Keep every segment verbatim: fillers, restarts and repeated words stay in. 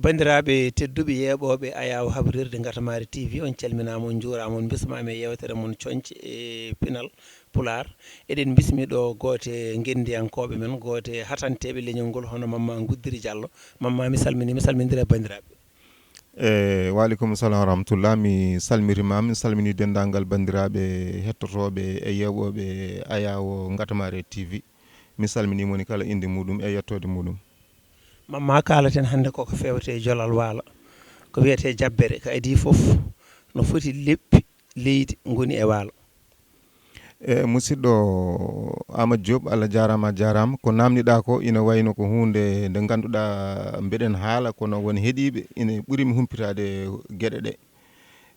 Banndiraaɓe tedduɓe yeeɓooɓe Ayaawo Habrirde Ngatamari T V, on calminaama, on njuuraama, on mbismaama e yeewtere mon Coñce e Pinal Pulaar. Eɗen mbismi ɗo goote ngenndiyankooɓe men, goote hatanteeɓe leñol ngol, hono Mamma Guddiri Jallo. Mamma, mi salminii, mi salmindira e banndiraaɓe. E waaleykum salam wa rahmatullah. Mi salmitiima, mi salminii denndaangal banndiraaɓe hettotooɓe e yeeɓooɓe Ayaawo Ngatamari T V. Mi salminii moni kala innde muuɗum e yettoode muuɗum. Mamma, kaalaten hannde koko feewte e jolal waalo, ko wiyetee jabbere, ko adii fof no foti leppi leydi ngoni e waalo. E musidɗo Amadou Diop, Allah jaaraama, a jaaraama. Ko naamniɗaa ko ina wayno ko huunde nde ngannduɗaa mbeɗen haala, kono won heɗiiɓe ina ɓuri mi humpitaade geɗe ɗe.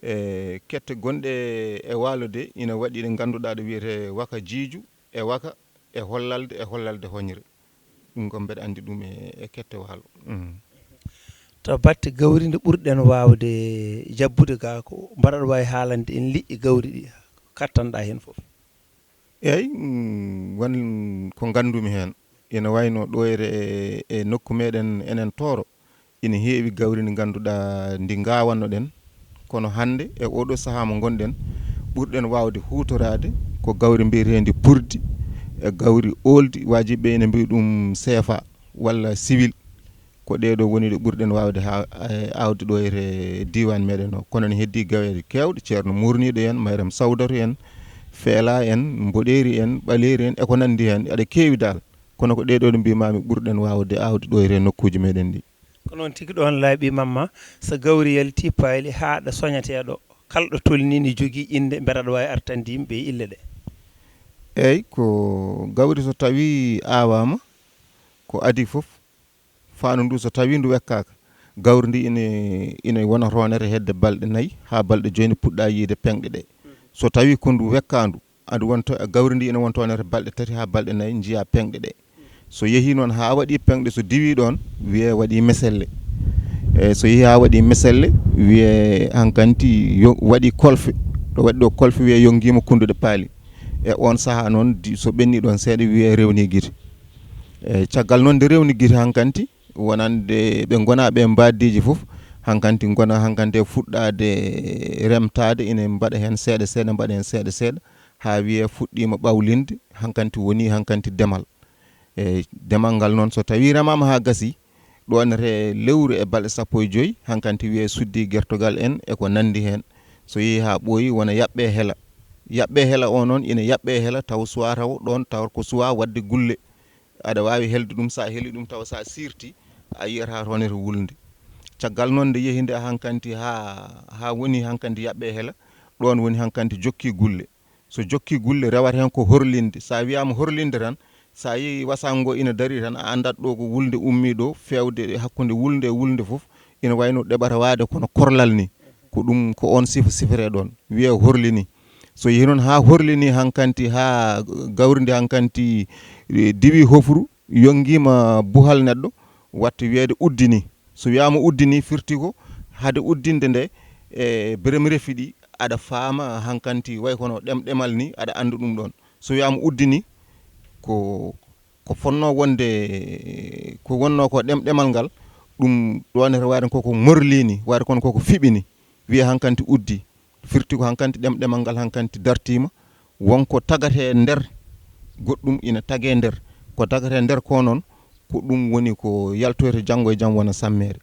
E kette gonɗe e waalo de ina waɗi ɗe ngannduɗaa ɗe wiyetee waka jiiju e waka e hollalde e hollalde hoñre. Ɗum ko mbeɗa anndi ɗum e, e kette waalo. Mm. To batte gawri, nde ɓurɗen waawde jabbude ga, ko mbaɗaɗa waawi haalande en liƴƴi gawri ɗi kattanɗaa heen fof? Eeyi, mm, won ko nganndumi heen. Ina wayno ɗo e, e nokku meɗen enen Tooro, ina heewi gawri ndi ngannduɗaa ndi ngaawanno-ɗen. Kono hannde e oɗo sahaa mo ngonɗen, ɓurɗen waawde huutoraade ko gawri mbiyeteendi purdi e gawri ooldi, wajiɓe ɓe ina mbiya ɗum seefa walla siwil. Ko ɗee ɗoo woni ɗe ɓurɗen waawde haa, e, aawde ɗo e diiwaan meɗen o. Kono ne heddii gaweeje keewɗe, Ceerno Muurniiɗo en, Mayram Sawdatu en, Feela en, Mboɗeeri en, Ɓaleeri en, e ko nanndi heen, aɗa keewi dal. Kono ko ɗee ɗoo ɗe mbiimaami ɓurɗen waawde aawde ɗo e nokkuuji meɗen ɗi. Ko noon tigi, ɗoon laaɓi Mamma. So gawri yalti paali haa ɗo soñetee ɗo, kala ɗo tolnii ne jogii innde, mbeɗa aɗa waawi artande yimɓe e ille ɗe. Eeyi, ko gawri so tawii aawaama, ko adii fof, faandu ndu so tawii ndu wekkaaka, gawri ndi ina, ina wona toonere hedde balɗe nayi haa balɗe joyi, ne puɗɗa yiyde peŋɗe ɗe. So tawii ko ndu wekkaandu, aɗa wonto, gawri ndi ina won toonere balɗe tati haa balɗe nayi, njiyaa peŋɗe ɗe. So yehii noon haa waɗii peŋɗe, so diwii ɗoon, wiyee waɗii meselle. E so yehii haa waɗii meselle, wiyee hankanti yo waɗii kolfe. Ɗo waɗi ɗo kolfe wiyee yongiima kunnduɗe paali. E oon sahaa noon, di-, so ɓennii ɗoon seeɗa, wiyee rewnii gite. E caggal noon nde rewni gite hankanti, wonande ɓe ngonaa ɓe mbaaddiiji fof, hankanti ngona hankanti e fuɗɗaade remtaade, ina mbaɗa heen seeɗa seeɗa, mbaɗa heen seeɗa seeɗa, haa wiyee fuɗɗiima ɓawlinde, hankanti woni hankanti demal. E demal ngal noon, so tawii remaama haa gasii, ɗoon e lewru e balɗe sappo e joy, hankanti wiyee suddii gertogal en e ko nanndi heen. So yehii haa ɓooyi, wona yaɓɓee hela. Yaɓɓee hela o noon, ina yaɓɓee hela taw suwaa taw ɗoon, taw ko suwaa waɗde gulle. Aɗa waawi helde ɗum, so a heli ɗum taw so a siirtii, a yiyata toonere wulnde. Caggal noon nde yehi nde hankanti haa, haa woni hankanti yaɓɓee hela, ɗoon woni hankanti jokkii gulle. So jokkii gulle, rewata heen ko horlinde. So a wiyaama horlinde tan, so a yii wasaango ina darii tan, a anndat ɗo ko wulnde ummii ɗo, feewde hakkunde wulnde e wulnde fof, ina wayno ɗeɓata waade kono korlal ni. Ko ɗum, ko oon sifa sifetee ɗoon, wiyee horlini. So yehii noon haa horlini hankanti, haa gawri ndi hankanti, e, diwii hofru, yongiima buhal neɗɗo, watta wiyeede uddini. So wiyaama uddini, firti ko hade uddinde nde, e, berem refi ɗi, aɗa faama hankanti way kono ɗemɗemal ni, aɗa annda ɗum ɗoon. So wiyaama uddini, ko, ko fotnoo wonde, ko wonnoo ko ɗemɗemal ngal, ɗum ɗoon ene waɗi koko morlini, waɗi kono koko fiɓini, wiyee hankanti uddi. Firti ko hankanti ɗemɗemal ngal hankanti dartiima, won ko tagatee nder, goɗɗum ina tagee nder. Ko tagatee nder ko noon, ko ɗum woni ko yaltoyta janngo e jam wona sammeere.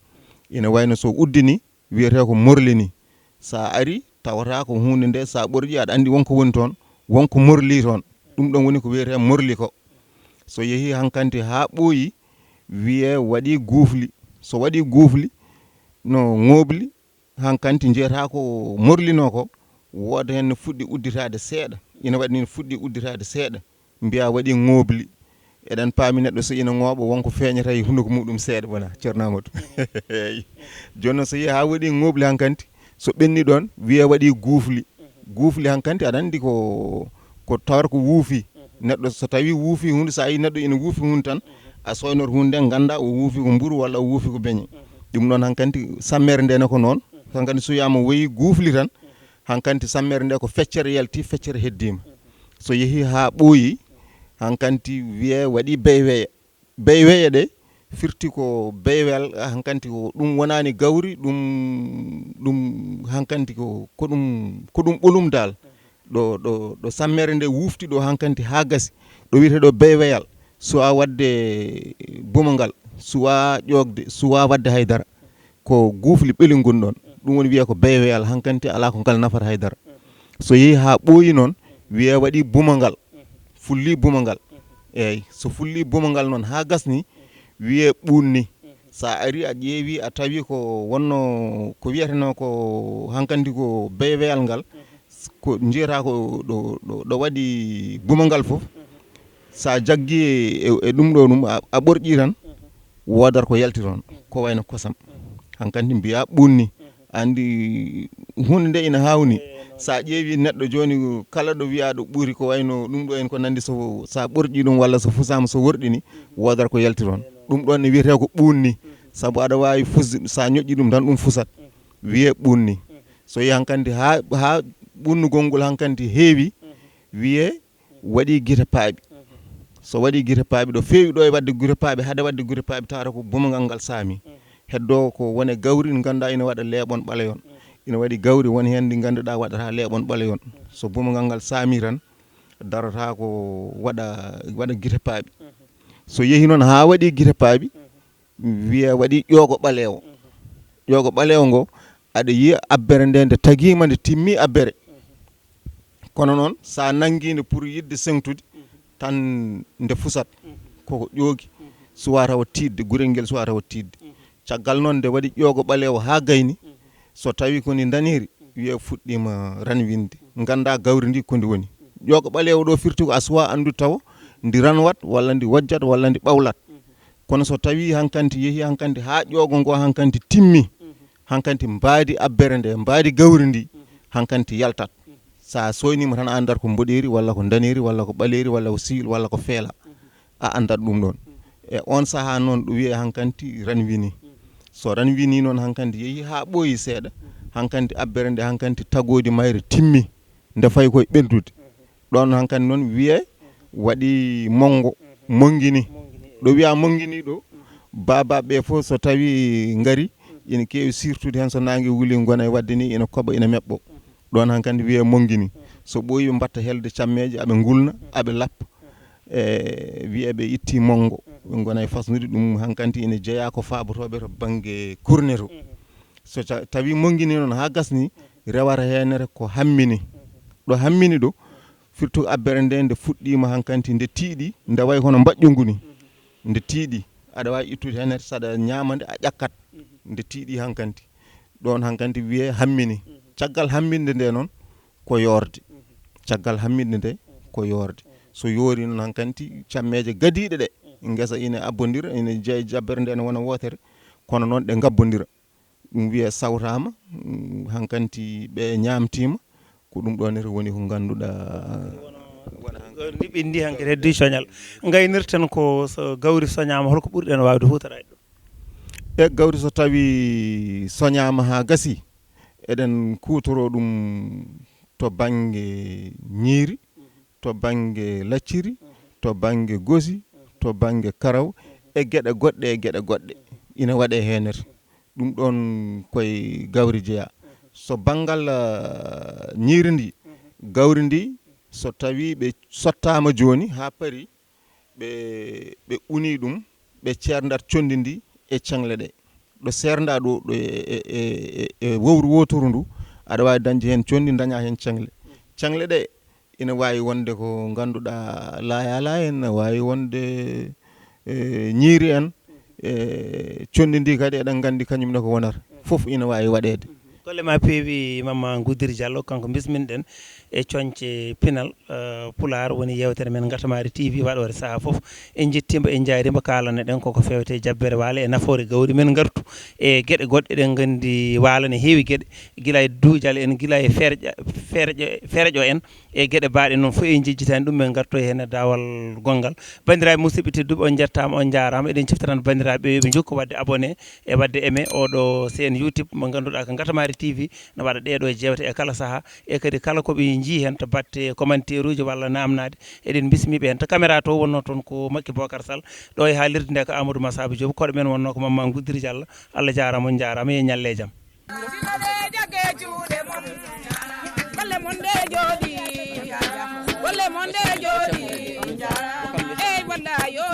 Ina wayno so uddini, wiyetee ko morlini. So a arii, tawata ko huunde nde, so a ɓorƴii, aɗa anndi won ko woni toon, won ko morlii toon. Ɗum ɗoon woni ko wiyetee morli ko. So yehii hankanti haa ɓooyi, wiyee waɗii guufli. So waɗii guufli, no ŋoobli, hankanti njiyataa ko morlinoo ko, wooda heen no fuɗɗi udditaade seeɗa. Ina waɗi ni no fuɗɗi udditaade seeɗa. Mbiyaa waɗii ŋoobli. Eɗen paami neɗɗo so ina ŋooɓa, won ko feeñata e hunuko muɗum seeɗa, wona, Ceerno Amadou? Eey. Jooni noon, so yehii haa waɗii ŋoobli hankanti, so ɓenni ɗoon, wiyee waɗii guufli. Guufli hankanti, aɗa anndi ko, ko tawata ko wuufi. Neɗɗo so tawii wuufi huunde, so a yii neɗɗo ina wuufi huunde tan, a sooynor huunde nden, nganndaa o wuufi ko mburu walla o wuufi ko beñe. Ɗum noon hankanti, sammeere nde ne ko noon. Hankanti so wiyaama waɗii guufli tan, hankanti sammeere nde ko feccere yalti, feccere heddiima. So yehii haa ɓooyi, hankanti wiyee waɗii beyweya. Beyweya ɗe, Firti ko beyweyal, hankanti ko ɗum wonaani gawri, ɗum, ɗum hankanti ko, ko ɗum, ko ɗum ɓolum dal. Ɗo, ɗo, ɗo sammere nde wufti ɗo hankanti haa gasi, ɗo wiyetee ɗo beyweyal, suwaa waɗde bumangal, suwaa ƴoogde, suwaa waɗde hay dara. Ko guufli ɓeli ngoni ɗon. Ɗum woni wiyee ko beyweyal, hankanti alaa ko ngal nafata hay dara. So yehi haa ɓooyi noon, wiyee waɗi bumangal, fulli bumangal. Eey, so fulli bumangal noon haa gasni, wiyee ɓuunni. So a ari a ƴeewi a tawi ko wonno ko wiyetenoo ko hankanti ko beyweyal ngal, ko njiyataa ko ɗo, ɗo, ɗo waɗi bumangal fof. So a jaggi e, e ɗum ɗo ɗum, a, a ɓorƴi tan, woodata ko yalti toon, ko wayno kosam. Hankanti mbiyaa ɓuunni. Anndi huunde nde ina haawni. So a ƴeewi neɗɗo jooni, kala ɗo wiyaa ɗo ɓuri ko wayno ɗum ɗo en ko nanndi, so, so a ɓorƴi ɗum walla so fusaama, so worɗini, woodata ko yalti toon. Ɗum ɗoon ne wiyetee ko ɓuunni. Sabu aɗa waawi fusde, so a ñoƴƴi ɗum tan, ɗum fusat. Wiyee ɓuunni. So yehi hankanti haa, haa ɓuunnugol ngol hankanti heewi, wiyee waɗi gite paaɓi. So waɗi gite paaɓi, ɗo feewi ɗo e waɗde gite paaɓi, hade waɗde gite paaɓi, tawata ko bumangal ngal saami. Heddoo ko wone gawri ndi ngannduɗaa ina waɗa leeɓon ɓaleyon. Ina waɗi gawri won heen ndi ngannduɗaa waɗata leeɓon ɓaleyon. So bumangal ngal saami tan, darata ko waɗa, waɗa gite paaɓi. So yehi noon haa waɗi gite paaɓi, wiyee waɗi ƴoogo ɓaleewo. Ƴoogo ɓaleewo ngo, aɗa yiya abbere nde, nde tagiima, nde timmi abbere. Kono noon, so a nanngii nde pour yiɗde seŋtude, tan nde fusat. Koko ƴoogi, suwaa tawa tiiɗde, gurel ngel suwaa tawa tiiɗde. Caggal noon, nde waɗi ƴoogo ɓaleewo haa gayni, so tawi ko ndi ndaneeri, wiyee fuɗɗiima ranwinde. Nganndaa gawri ndi ko ndi woni. Ƴoogo ɓaleewo ɗo firti ko a suwaa anndude tawa ndi ranwat, walla ndi wojjat, walla ndi ɓawlat. Kono so tawii hankanti yehi hankanti haa ƴoogo ngo hankanti timmi, hankanti mbaadi abbere nde, mbaadi gawri ndi, hankanti yaltat. So a sooyniima tan, a anndat ko mboɗeeri, walla ko ndaneeri, walla ko ɓaleeri, walla ko siwil, walla ko feela. A anndat ɗum ɗoon. E oon sahaa noon, ɗo wiyee hankanti ranwini. So ranwini noon, hankanti yehi haa ɓooyi seeɗa, hankanti abbere nde, hankanti tagoodi mayre timmi, nde fayi koye ɓendude. Ɗoon hankanti noon wiyee waɗi monngo, monngini. Ɗo wiyaa monngini ɗo, baabaaɓe ɓe fof so tawi ngari, ina keewi sirtude heen, so naange wuli, ngona e waɗde ni, ina koɓa, ina meɓɓo. Ɗoon hankanti wiyee monngini. So ɓooyi, ɓe mbatta helde cammeeje, aɓe ngulna, aɓe lappa. E wiyee ɓe itti monngo, ɓe ngona e fasnude ɗum. Hankanti ina jeyaa ko faabotooɓe to bannge kurneto. So ta-, tawi monngini noon haa gasni, rewata heenere ko hammini. Ɗo hammini ɗo, firti ko abbere nde, nde fuɗɗiima hankanti, nde tiiɗi, nde wayi hono mbaƴƴo ngu ni. Nde tiiɗi, aɗa waawi ittude heenere, so aɗa ñaama nde, a ƴakkat. Nde tiiɗi hankanti. Ɗoon hankanti wiyee hammini. Caggal hamminde nde noon, ko yoorde. Caggal hamminde nde, ko yoorde. So yoori noon hankanti, cammeeje gadiiɗe ɗe, ngesa ina abbondira, ina jeya jabbere nde, ene wona wootere, kono noon ɗe ngabbondira. Ɗum wiyee sawtaama, mm, hankanti ɓe ñaamtiima, ko ɗum ɗo nete woni ko ngannduɗaa wona hankanti. Ndi ɓenndi hankanti heddi coñal. Ngaynirten ko so gawri soñaama, holko ɓurɗen waawde huutoraade ɗum? E gawri so tawi soñaama haa gasi, eɗen kuutoroo ɗum to bannge ñiiri, to bannge lacciri, to bannge gosi, to bannge karaw, e geɗe goɗɗe, e geɗe goɗɗe. Ina waɗee heenere. Ɗum ɗoon koye gawri jeyaa. So banngal, ah, ñiiri ndi, gawri ndi, so tawii ɓe sottaama jooni haa parii, ɓe, ɓe unii ɗum, ɓe ceerndat conndi ndi e ceŋle ɗe. Ɗo seerndaa ɗo, ɗo e, e, e, e, e wowru wooturu ndu, aɗa waawi dañde heen conndi, dañaa heen ceŋle. Ceŋle ɗe ina waawi wonde ko ngannduɗaa laayaa-laayaa en, ina waawi wonde, e, ñiiri en, e, conndi ndi kadi eɗen nganndi kañum ne ko wonata. Fof ina waawi waɗeede. Golle ma peewi, Mama Goudiry Diallo, kanko bisminɗen e coñce pinal, eh, Pulaar, woni yeewtere men Ngatamari T V waɗoore sahaa fof. En njettiima, en njaariima, kaalane ɗen koko feewte jabbere waalo e nafoore gawri. Men ngartu e geɗe goɗɗe, ɗen nganndi waalo ne heewi geɗe, gila e duujal en, gila e ferƴa-, ferƴe-, ferƴo en, E geɗe baaɗe noon fof en njejjitaani ɗum, en ngartoy heen e daawal gonngal. Banndiraaɓe musidɓe tedduɓe, on njettaama, on njaaraama. Eɗen cifta tan banndiraaɓe ɓe yo ɓe njokku waɗde abonné e waɗde aimé oɗo chaîne YouTube mo ngannduɗaa ko Ngatamaari T V, no waɗa ɗeeɗo jeewte e kala sahaa. E kadi kala ko ɓe njii heen to batte commentaire uji walla naamnaade, eɗen mbismii ɓe heen. To caméra to wonnoo toon ko Makki Bocar Sall, ɗo e haalirde nde ko Amadou Massaba Diop, koɗo men wonnoo ko Mamma Goudiri Diallo. Allah jaaraama, on njaaraama, yo ñalle e jam. Golle mon ɗe jooɗi, golle mon ɗe jooɗi, ey walla yo